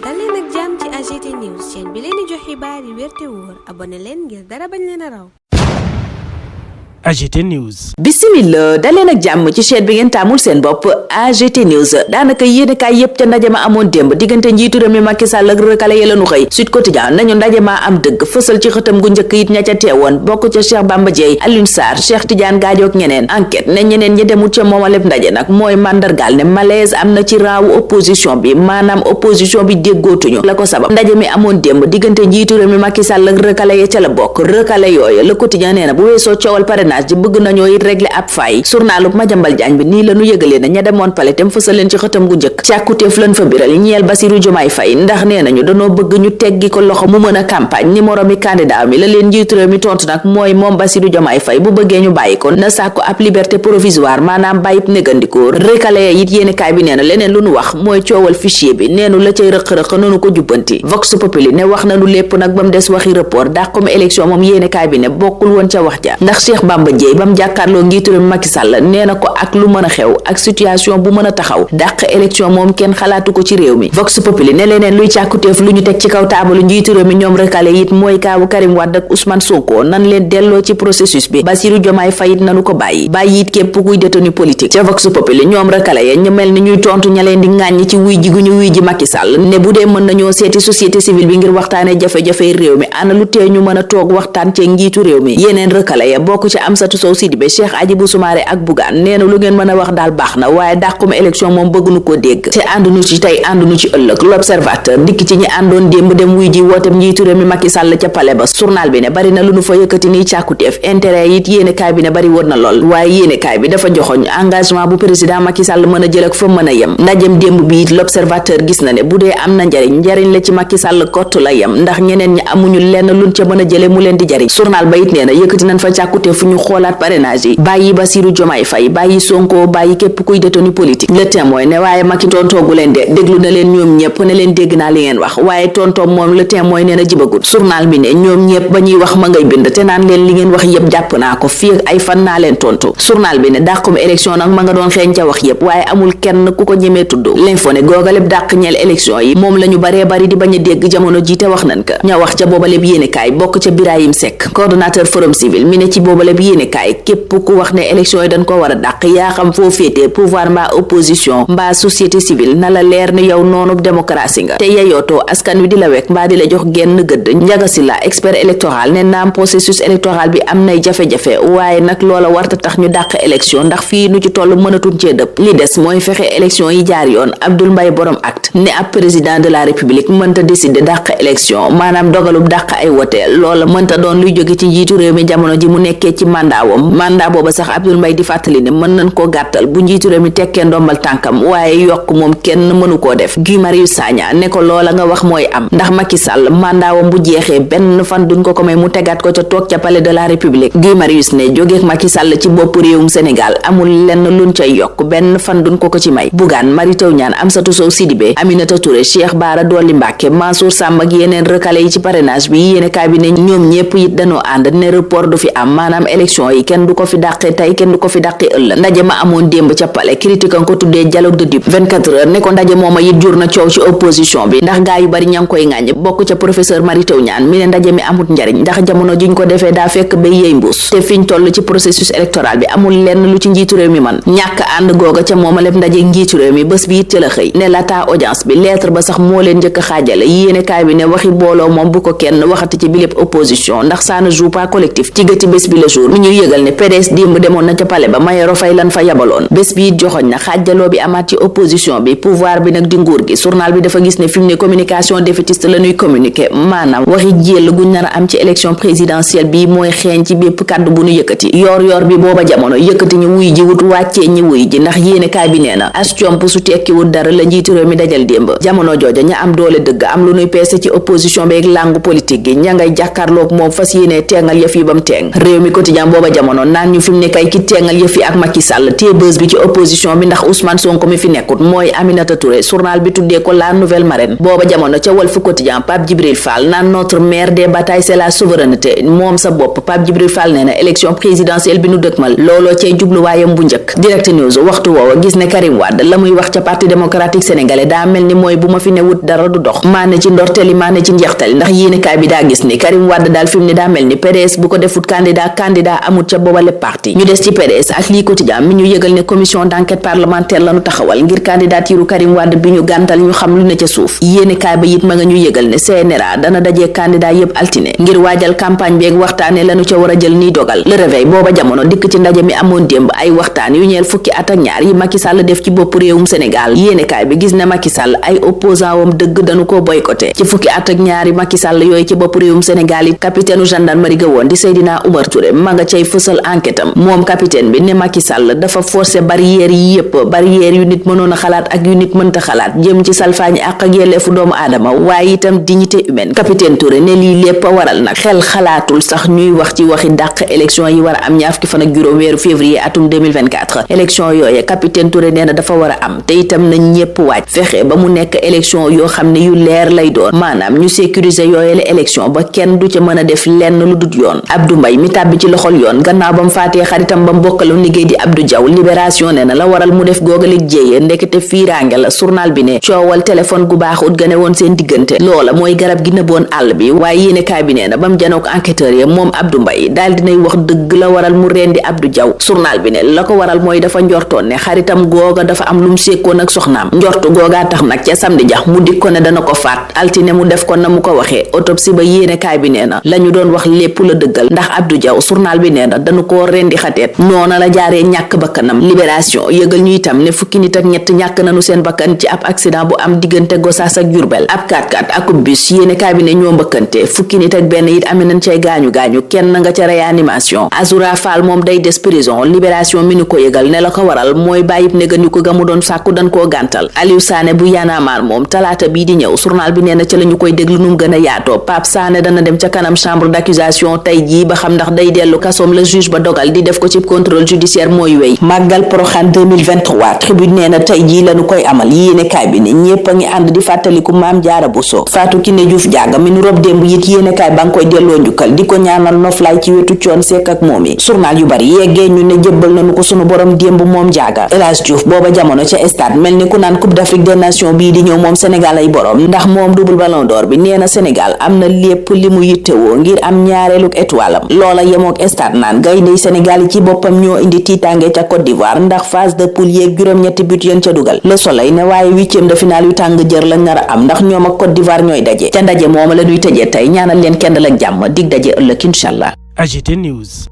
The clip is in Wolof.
dal leen ak jàmm ci AGT News chaîne bi leen di jox xibaar yi wér te wóor abonné leen ngir dara bañ leen a raw. AGT News. Bismillah daleen ak jàmm ci chaîne bi ngeen taamul seen bopp AGT News daanaka yéenekaay yépp ca ndaje ma amoon démb diggante njiitu réew mi Macky Sall ak rëkkale ya lañu xëy Sud Quotidien nañu ndaje ma am dëgg fësal ci xëtam gu njëkk it ña ca teewoon bokk ca Cheikh Bamba Dièye Alioune Sarr Cheikh Tidiane Gadio ak ñeneen enquête ne ñeneen ñi demut ca moomaleb ndaje nag mooy mandargaal ne malaise am na ci raawu opposition bi maanaam opposition bi déggootuñu la ko sabab ndaje mi amoon démb diggante njiitu réew mi Macky Sall ak rëkkale ya ca la bokk rëkkale yooyu Le Quotidien nee na bu weesoo coowal ji bëgg nañoo it régler ab fay journalu Madiambal Diagne bi nii la ñu yëgalee na ña demoon pale tem fësal leen ci xëtam gu njëkk càkkuteef lan fa biral ñeel Bassirou Diomaye Faye ndax nee nañu danoo bëgg ñu teggi ko loxo mu mën a campagne ni moromi candidat mi la leen njiitu réew mi tontu nag mooy moom Bassirou Diomaye Faye bu bëggee ñu bàyyi ko na sàkku ab liberté provisoire maanaam bàyyib négandikoo rékale it yéenekaay bi nee na leneen lu nu wax mooy coowal fichier bi neenu la cay rëq-rëq nanu ko jubbanti Vox Populi ne wax nanu lépp nag ba mu des waxi report dàqum élection moom yéenekaay bi ne bokkul woon ca wax ja ndax Cheikh Bamba Dièye bam jàkkaarloo njiitu réew mi Macky Sall nee na ko ak lu mën a xew ak situation bu mën a taxaw dàq élection moom kenn xalaatu ko ci réew mi Vox Populi ne leneen luy càkkuteef lu ñu teg ci kaw taabalu njiitu réew mi ñoom rekale it mooy kaawu Karim Wade ak Ousmane Sonko nan leen delloo ci processus bi Bassirou Diomaye Faye nanu ko bàyyi it képp kuy détenu politique ca Vox Populi ñoom rekale ya ñu mel ni ñuy tontu ña leen di ŋàññi ci wuy ji gu ñu wuy ji Macky Sall ne bu dee mën nañoo seeti société civile bi ngir waxtaane jafe-jafe réew mi ana lu tee ñu mën a toog waxtaan ci njiitu réew mi yeneen rekale ya bokk ci Amsatou Sow Sidibé Cheikh Hadjibou Soumaré ak Bougane nee na lu ngeen mën a wax daal baax na waaye dàqum élection moom bëgguñu ko dégg te ànduñu ci tey ànduñu ci ëllëg L'Observateur dikk ci ñi àndoon démb dem wuy ji wootem njiitu réew mi Macky Sall ca palais ba journal bi ne bari na lu nu fa yëkkati nii càkkuteef intérêt it yéenekaay bi ne bari woon na lool waaye yéenekaay bi dafa joxoñ engagement bu président Macky Sall mën a jël ak fa mën a yem ndajem démb bi it L'Observateur gis na ne bu dee am na njariñ la ci Macky Sall kott la yem ndax ñeneen ñi amuñu lenn luñ ca mën a jële mu leen di jariñ journal ba it nee na yëkkati nañ fa càkkuteef fu ñu xoolaat parrainage yi bàyyi Bassirou Diomaye Faye bàyyi Sonko bàyyi képp kuy détenu politique Le Témoin ne waaye Macky tontoogu leen de déglu na leen ñoom ñëpp ne leen dégg naa li ngeen wax waaye tontoom moom Le Témoin nee na jibagut journal bi ne ñoom ñëpp ba ñuy wax ma ngay bind te naan leen li ngeen wax yëpp jàpp naa ko fii ak ay fan naa leen tontu journal bi ne dàqum élection nag ma nga doon xeeñ ca wax yëpp waaye amul kenn ku ko ñemee tudd L'Info ne googaleb dàq ñeel élection yi moom la ñu baree bari di bañ a dégg jamono ji te wax nañ ko ña wax ca boobaleb yéenekaay bokk ca Birahim Seck coordonnateur Forum Civil mi ne ci boobaleb yéenekaay képp ku wax ne élection yi dañ ko war a dàq yaa xam foo féete pouvoir mbaa opposition mbaa société civile na la leer ni yow noonu démocratie nga te yeyootoo askan wi di la wekk mbaa di la jox genn gëdd njagasi la expert électoral ne naam processus électoral bi am nay jafe-jafe waaye nag loola warta tax ñu dàq élection ndax fii nu ci toll mënatuñ cee dëpp li des mooy fexe élection yi jaar yoon Abdoul Mbaye borom acte ne ab président de la république mënta décider dàq élection maanaam dogalub dàq ay wote loola mënta doon luy jóge ci njiitu réew mi jamono ji mu nekkee ci mandat booba sax Abdoul Mbaye di fàttali ne mën nañ koo gàttal bu njiitu réew mi tekkee ndombal tànkam waaye yokk moom kenn mënu koo def Guy Marius Sagna ne ko loola nga wax mooy am ndax Macky Sall mandaawam bu jeexee benn fan duñ ko may mu tegaat ko ca toog ca palais de la république Guy Marius ne jógeek Macky Sall ci bopp réewum Sénégal amul lenn luñ cay yokk benn fan duñ ko ci may Bougane Mary Teuw Niane Amsatou Sow Sidibé Aminata Touré Cheikh Bara Dolly Mbacké Mansour Samb ak yeneen recalé yi ci parrainage bi yéenekaay bi ne ñoom ñépp it dañoo ànd ne report du fi am maanaam élection yi kenn du ko fi dàqee tey kenn du ko fi dàqee ëllëg ndaje ma amoon démb ca palais critique ko tuddee dialogue de dupe 24 heures ne ko ndaje mooma it jur na coow ci opposition bi ndax gaa yu bari ña ngi koy ŋàññ bokk ca professeur Mary Teuw Niane mi ne ndaje mi amut njariñ ndax jamono jiñ ko defee daa fekk bay yey mbuus te fiñ toll ci processus électoral bi amul lenn lu ci njiitu réew mi man ñàkk ànd googa ca mooma lépp ndaje njiitu réew mi bés bi it ca la xëy ne laata audience bi lettre ba sax moo leen njëkk a xaajale yéenekaay bi ne waxi booloo moom bu ko kenn waxati ci bilépp opposition ndax ça ne joue pas collectif ci gëti bés bi le jour mi ñuy yëgal ne PDS démb demoon na ca palais ba Mayoro Faye lan fa yabaloon bés bi it joxoñ na xaajaloo bi amaat ci opposition bi pouvoir bi nag di nguur gi journal bi dafa gis ne fi mu ne communication défaitiste la ñuy communiquer maanaam waxi jéll guñ nar a am ci élection présidentielle bi mooy xeeñ ci bépp kàddu bu nu yëkkati yor bi booba jamono yëkkati ñu wuy ji wut wàccee ñi wuy ji ndax yéenekaay bi nee na as comp su tekkiwut dara la njiitu réew mi dajal démb jamono jooja ña am doole dëgg am lu nuy peese ci opposition bi ak langue politique gi ña ngay jàkkaarloog moom fas yéene teengal yëf yi bam teeng réew mi quotidien Quotidien booba jamono naan ñu fi mu ne kay ki teengal yëf yi ak Macky Sall téye bës bi ci opposition bi ndax Ousmane Sonko mi fi nekkut mooy Aminata Touré journal bi tuddee ko la nouvelle marraine booba jamono ca Walf Quotidien Pape Djibril Fall naan notre mère des batailles c'est la souveraineté moom sa bopp Pape Djibril Fall nee na élection présidentielle bi nu dëkkmal looloo cay jubluwaayam bu njëkk. Direct News waxtu woowa gis ne Karim Wade la muy wax ca parti démocratique sénégalais daa mel ni mooy bu ma fi ne wut dara du dox maane ci ndorteli maane ci njeextali ndax yéenekaay bi daa gis ni Karim Wade daal fi mu ne daa mel ni PDS bu ko defut candidat amut ca boobale parti ñu des ci PDS ak lii Quotidien mi ñu yëgal ne commission d'enquête parlementaire lañu taxawal ngir candidature Karim Wade bi ñu gàntal ñu xam lu ne ca suuf yéenekaay ba it ma nga ñu yëgal ne CNRA dana dajee candidat yépp altine ngir waajal campagne beeg waxtaane lañu ca war a jël nii dogal Le Réveil booba jamono dikk ci ndaje mi amoon démb ay waxtaan yu ñeel fukki at ak ñaar yi Macky Sall def ci bopp réewum Sénégal yéenekaay bi gis ne Macky Sall ay opposant wam dëgg dañu ko boycotté ci fukki at ak ñaar yi Macky Sall yooyu ci bopp réewum Sénégal yi capitaine gendarmerie ga woon di Seydina Oumar Touré ma nga cay fësal enquête am moom capitaine bi ne Macky Sall dafa forcé barrière yi yépp barrière yu nit mënoon a xalaat ak yu nit mënta xalaat jëm ci salfaañi ak yelleefu doomu aadama waaye itam dignité humaine capitaine Touré ne lii lépp waral nag xel xalaatul sax ñuy wax ci waxi dàq élection yi war a am ñaar fukki fan ak juróom weeru février atum 2024 élection yooye capitaine Touré nee na dafa war a am te itam na ñépp waaj fexe ba mu nekk élection yoo xam ne yu leer lay doon maanaam ñu sécuriser yooye la élection ba kenn du ca mën a def lenn lu dut yoon Abdou Mbaye mi tàbbi ci loxol yoon gannaaw ba mu faatee xaritam ba mu bokkaloon liggéey di Abdou Diaw Libération nee na la waral mu def googalik jéyee ndekete fiiraange la journal bi ne coowal téléphone gu baaxut gane woon seen diggante loola mooy garab gi nëbboon àll bi waaye yéenekaay bi nee na ba mu janook enquêteur ya moom Abdou Mbaye daal dinay wax dëgg la waral mu rendi Abdou Diaw journal bi ne la ko waral mooy dafa njortoon ne xaritam googa dafa am lu mu sekkoon ak soxnaam njortu googaa tax nag ca samedi ja mu dik ko ne dana ko faat altine mu def ko na mu ko waxee autopsie ba yéenekaay bi nee na la ñu doon wax lépp la dëggal ndax Abdou Diaw journal bi nee na dañu ko rendi xateet noona la jaaree ñàkk bakkanam Libération yëgal ñu itam ne fukki nit ak ñett ñàkk nañu seen bakkan ci ab accident bu am diggante Gossas ak Diourbel ab 4x4 ak bus yéenekaay bi ne ñoo mbëkkante fukki nit ak benn it amee nañ cay gaañu kenn nga ca réanimation Azoura Fall moom day des prison Libération mi nu ko yëgal ne la ko waral mooy bàyyib négan yu ko ga mu doon sàkku dañ koo gàntal Aliou Sané bu yaanaamaar moom talaata bii di ñëw journal bi nee na ca la ñu koy déglu num gën a yaatoo Pape Sané dana dem ca kanam chambre d'accusation tey jii ba xam ndax day dellu kasoom la juge ba dogal di def ko ci contrôle judiciaire mooy wéy màggal Porokhane 2023 tribune nee na tey jii lañu koy amal yéenekaay bi ne ñépp a ngi ànd di fàttaliku Maam Jaara Buso Fatou Kiné Diouf Diaga mi nu rob démb it yéenekaay ba nga koy delloo njukkal di ko ñaanal noflaay ci wetu Coon Sekk ak moom yi journal yu bari yeggee ñu ne jëbbal nañu ko sunu borom démb moom Diaga El Hadj Diouf booba jamono ca stade mel ni ku naan Coupe d'Afrique des Nations bii di ñëw moom Sénégal ay borom ndax moom double ballon d'or bi nee na Sénégal am na lépp li mu yittewoo ngir am ñaareeluk étoile am loola yemook stade naan gayndey Sénégal yi ci boppam ñoo indi tiitange ca Côte d'Ivoire ndax phase de poule yeeg juróom-ñetti but yeen ca dugal Le Soleil ne waaye huitième de finale yu tàng jër lañ nar a am ndax ñoom ak Côte d'Ivoire ñooy daje ca ndaje mooma la ñuy tëjee tey ñaanal leen kenn ak jàmm dig daje ëllëg inshallah. AGT News.